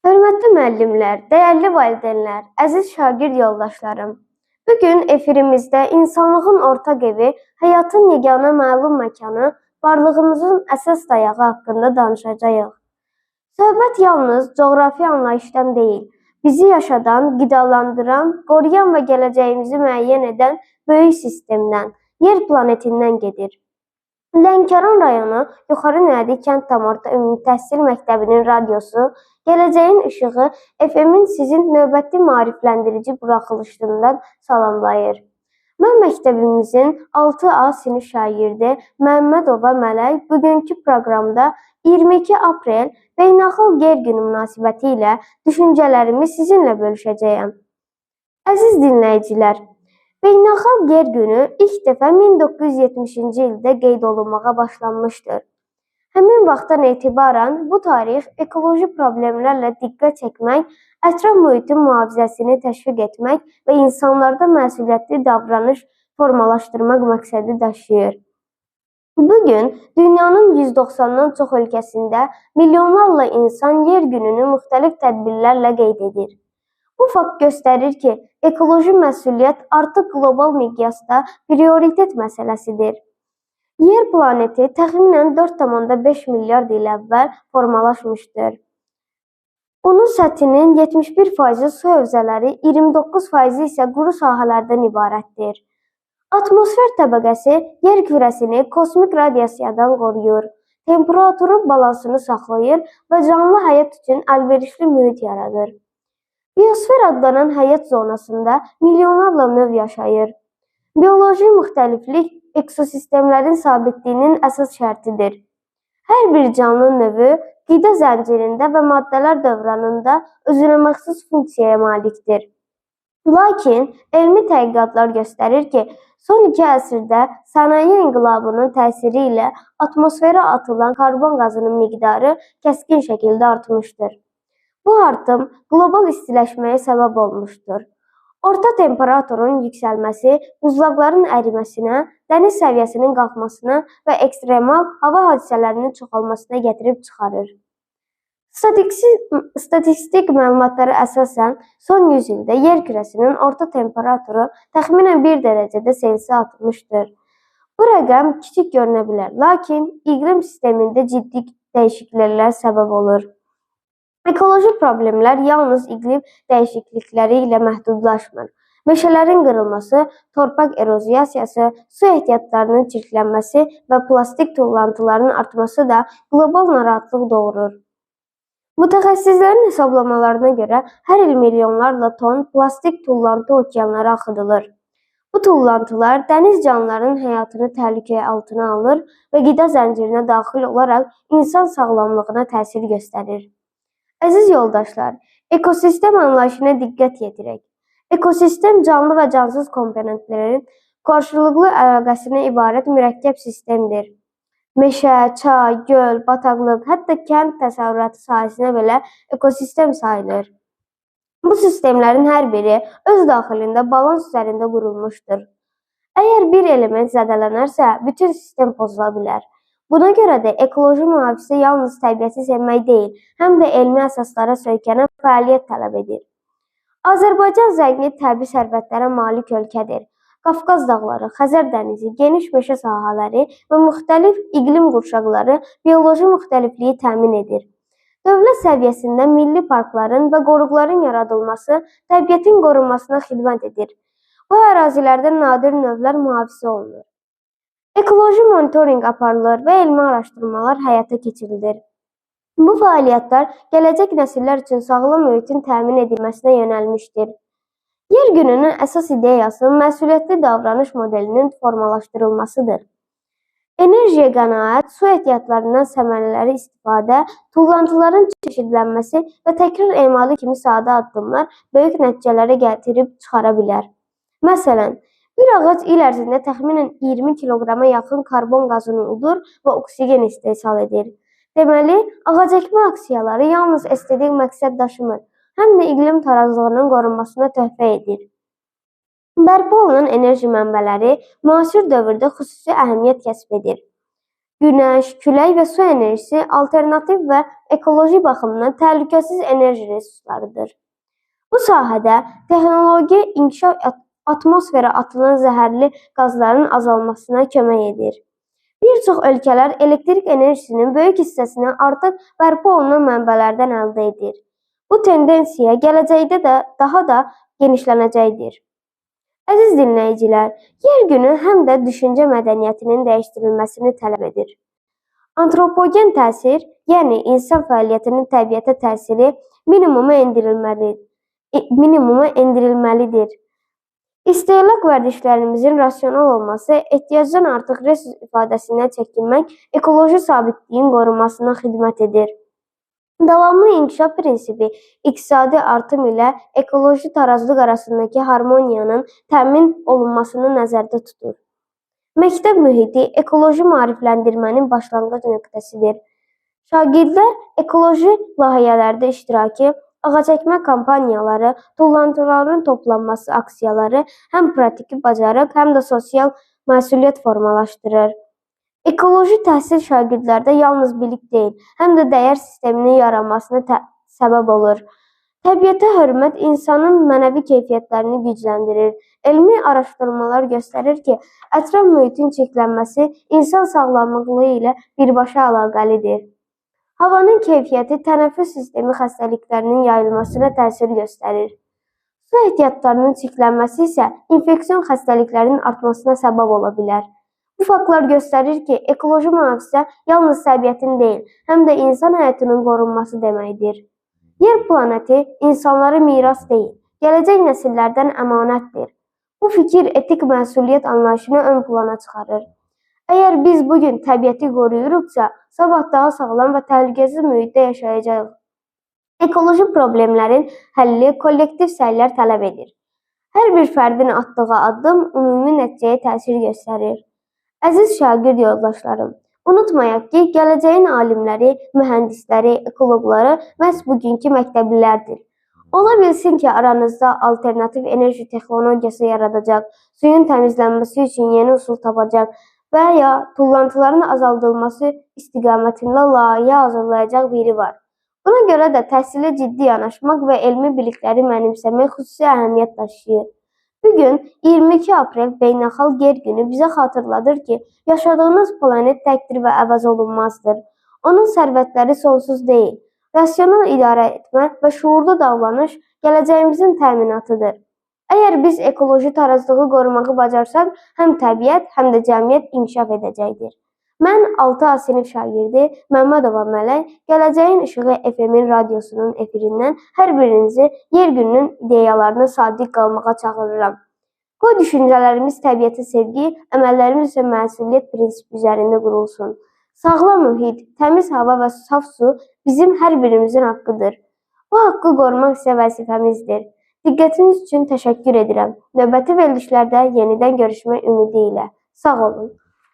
Hörmətli müəllimlər, dəyərli valideynlər, əziz şagird yoldaşlarım. Bu gün efirimizdə insanlığın ortaq evi, həyatın yeganə məlum məkanı, varlığımızın əsas dayağı haqqında danışacağıq. Söhbət yalnız coğrafi anlayışdan deyil, bizi yaşadan, qidalandıran, qoruyan və gələcəyimizi müəyyən edən böyük sistemdən, yer planetindən gedir. Lənkəran rayonu Yuxarı Nədi kənd tam orta ümumi təhsil məktəbinin radiosu Gələcəyin İşığı FM-in sizin növbəti maarifləndirici buraxılışından salamlayır. Mən məktəbimizin 6A sinif şagirdi Məmmədova Mələk bugünkü proqramda 22 aprel Beynəlxalq Yer Günü münasibətilə düşüncələrimi sizinlə bölüşəcəyəm. Əziz dinləyicilər, Beynəlxalq Yer Günü ilk dəfə 1970-ci ildə qeyd olunmağa başlanmışdır. Həmin vaxtdan etibarən bu tarix ekoloji problemlərlə diqqət çəkmək, ətraf mühitin mühafizəsini təşviq etmək və insanlarda məsuliyyətli davranış formalaşdırmaq məqsədi daşıyır. Bu gün dünyanın 190-dan çox ölkəsində milyonlarla insan Yer Gününü müxtəlif tədbirlərlə qeyd edir. Bu fakt göstərir ki, ekoloji məsuliyyət artıq qlobal miqyasda prioritet məsələsidir. Yer planeti təxminən 4,5 milyard il əvvəl formalaşmışdır. Onun səthinin 71%-i su hövzələri, 29%-i isə quru sahələrdən ibarətdir. Atmosfer təbəqəsi yer kürəsini kosmik radiasiyadan qoruyur, temperaturun balansını saxlayır və canlı həyat üçün əlverişli mühit yaradır. Biosfer adlanan həyat zonasında milyonlarla növ yaşayır. Bioloji müxtəliflik ekosistemlərin sabitliyinin əsas şərtidir. Hər bir canlı növü qida zəncirində və maddələr dövranında özünə məxsus funksiyaya malikdir. Lakin elmi tədqiqatlar göstərir ki, son 2 əsrdə sənaye inqilabının təsiri ilə atmosferə atılan karbon qazının miqdarı kəskin şəkildə artmışdır. Bu artım qlobal istiləşməyə səbəb olmuşdur. Orta temperaturun yüksəlməsi buzlaqların əriməsinə, dəniz səviyyəsinin qalxmasına və ekstremal hava hadisələrinin çoxalmasına gətirib çıxarır. Statistik məlumatlara əsasən son 100 ildə yer kürəsinin orta temperaturu təxminən 1 dərəcədə Selsi artmışdır. Bu rəqəm kiçik görünə bilər, lakin iqlim sistemində ciddi dəyişikliklərə səbəb olur. Ekoloji problemlər yalnız iqlim dəyişiklikləri ilə məhdudlaşmır. Meşələrin qırılması, torpaq eroziyası, su ehtiyatlarının çirklənməsi və plastik tullantıların artması da qlobal narahatlıq doğurur. Mütəxəssislərin hesablamalarına görə hər il milyonlarla ton plastik tullantı okeanlara axıdılır. Bu tullantılar dəniz canlılarının həyatını təhlükə altına alır və qida zəncirinə daxil olaraq insan sağlamlığına təsir göstərir. Əziz yoldaşlar, ekosistem anlayışına diqqət yetirək. Ekosistem canlı və cansız komponentlərin qarşılıqlı əlaqəsinə ibarət mürəkkəb sistemdir. Meşə, çay, göl, bataqlıq, hətta kənd təsərrüfatı sahəsinə belə ekosistem sayılır. Bu sistemlərin hər biri öz daxilində balans üzərində qurulmuşdur. Əgər bir element zədələnərsə, bütün sistem pozula bilər. Buna görə də ekoloji mühafizə yalnız təbiəti sevmək deyil, həm də elmi əsaslara söykənən fəaliyyət tələb edir. Azərbaycan zəngin təbii sərvətlərə malik ölkədir. Qafqaz dağları, Xəzər dənizi, geniş meşə sahələri və müxtəlif iqlim qurşaqları bioloji müxtəlifliyi təmin edir. Dövlət səviyyəsində milli parkların və qoruqların yaradılması təbiətin qorunmasına xidmət edir. Bu ərazilərdə nadir növlər mühafizə olunur. Ekoloji monitorinq aparılır və elmi araşdırmalar həyata keçirilir. Bu fəaliyyətlər gələcək nəsillər üçün sağlam mühitin təmin edilməsinə yönəlmişdir. Yer Gününün əsas ideyası məsuliyyətli davranış modelinin formalaşdırılmasıdır. Enerjiyə qənaət, su ehtiyatlarından səmərəli istifadə, tullantıların çeşidlənməsi və təkrar emalı kimi sadə addımlar böyük nəticələrə gətirib çıxara bilər. Məsələn, bir ağac il ərzində təxminən 20 kiloqrama yaxın karbon qazını udur və oksigen istehsal edir. Deməli, ağac əkmə aksiyaları yalnız estetik məqsəd daşımır, həm də iqlim tarazlığının qorunmasına töhfə edir. Bərpa olunan enerji mənbələri müasir dövrdə xüsusi əhəmiyyət kəsb edir. Günəş, külək və su enerjisi alternativ və ekoloji baxımdan təhlükəsiz enerji resurslarıdır. Bu sahədə texnologi inkişaf atmosferə atılan zəhərli qazların azalmasına kömək edir. Bir çox ölkələr elektrik enerjisinin böyük hissəsini artıq bərpa olunan mənbələrdən əldə edir. Bu tendensiya gələcəkdə də daha da genişlənəcəkdir. Əziz dinləyicilər, yer günü həm də düşüncə mədəniyyətinin dəyişdirilməsini tələb edir. Antropogen təsir, yəni insan fəaliyyətinin təbiətə təsiri minimuma endirilməlidir. İstehlak vərdişlərimizin rasional olması, ehtiyacdan artıq resurs ifadəsindən çəkinmək ekoloji sabitliyin qorunmasına xidmət edir. Davamlı inkişaf prinsipi iqtisadi artım ilə ekoloji tarazlıq arasındakı harmoniyanın təmin olunmasını nəzərdə tutur. Məktəb mühiti ekoloji maarifləndirmənin başlanğıc nöqtəsidir. Şagirdlər ekoloji layihələrdə iştirakı, ağac əkmə kampaniyaları, tullantıların toplanması aksiyaları həm praktiki bacarıq, həm də sosial məsuliyyət formalaşdırır. Ekoloji təhsil şagirdlərdə yalnız bilik deyil, həm də dəyər sisteminin yaranmasına səbəb olur. Təbiətə hörmət insanın mənəvi keyfiyyətlərini gücləndirir. Elmi araşdırmalar göstərir ki, ətraf mühitin çirklənməsi insan sağlamlığı ilə birbaşa əlaqəlidir. Havanın keyfiyyəti tənəffüs sistemi xəstəliklərinin yayılmasına təsir göstərir. Su ehtiyatlarının çirklənməsi isə infeksion xəstəliklərin artmasına səbəb ola bilər. Bu faktlar göstərir ki, ekoloji mühafizə yalnız təbiətin deyil, həm də insan həyatının qorunması deməkdir. Yer planeti insanlara miras deyil, gələcək nəsillərdən əmanətdir. Bu fikir etik məsuliyyət anlayışını ön plana çıxarır. Əgər biz bugün təbiəti qoruyuruqsa, sabah daha sağlam və təhlükəsiz mühitdə yaşayacağıq. Ekoloji problemlərin həlli kollektiv səylər tələb edir. Hər bir fərdin atdığı addım ümumi nəticəyə təsir göstərir. Əziz şagird yoldaşlarım, unutmayaq ki, gələcəyin alimləri, mühəndisləri, ekoloqları məhz bugünkü məktəblilərdir. Ola bilsin ki, aranızda alternativ enerji texnologiyası yaradacaq, suyun təmizlənməsi üçün yeni üsul tapacaq və ya tullantıların azaldılması istiqamətində layihə hazırlayacaq biri var. Buna görə də təhsilə ciddi yanaşmaq və elmi bilikləri mənimsəmək xüsusi əhəmiyyət daşıyır. Bugün 22 aprel Beynəlxalq Yer Günü bizə xatırladır ki, yaşadığınız planet təkdir və əvəz olunmazdır. Onun sərvətləri sonsuz deyil. Rasional idarə etmə və şuurlu davranış gələcəyimizin təminatıdır. Əgər biz ekoloji tarazlığı qorumağı bacarsaq, həm təbiət, həm də cəmiyyət inkişaf edəcəkdir. Mən 6A sinif şagirdi Məmmədova Mələk, Gələcəyin İşığı FM-in radiosunun efirindən hər birinizi Yer Gününün ideyalarına sadiq qalmağa çağırıram. Qoy düşüncələrimiz təbiətə sevgi, əməllərimiz isə məsuliyyət prinsipi üzərində qurulsun. Sağlam mühit, təmiz hava və saf su bizim hər birimizin haqqıdır. Bu haqqı qorumaq isə vəzifəmizdir. Diqqətiniz üçün təşəkkür edirəm. Növbəti verilişlərdə yenidən görüşmək ümidi ilə. Sağ olun.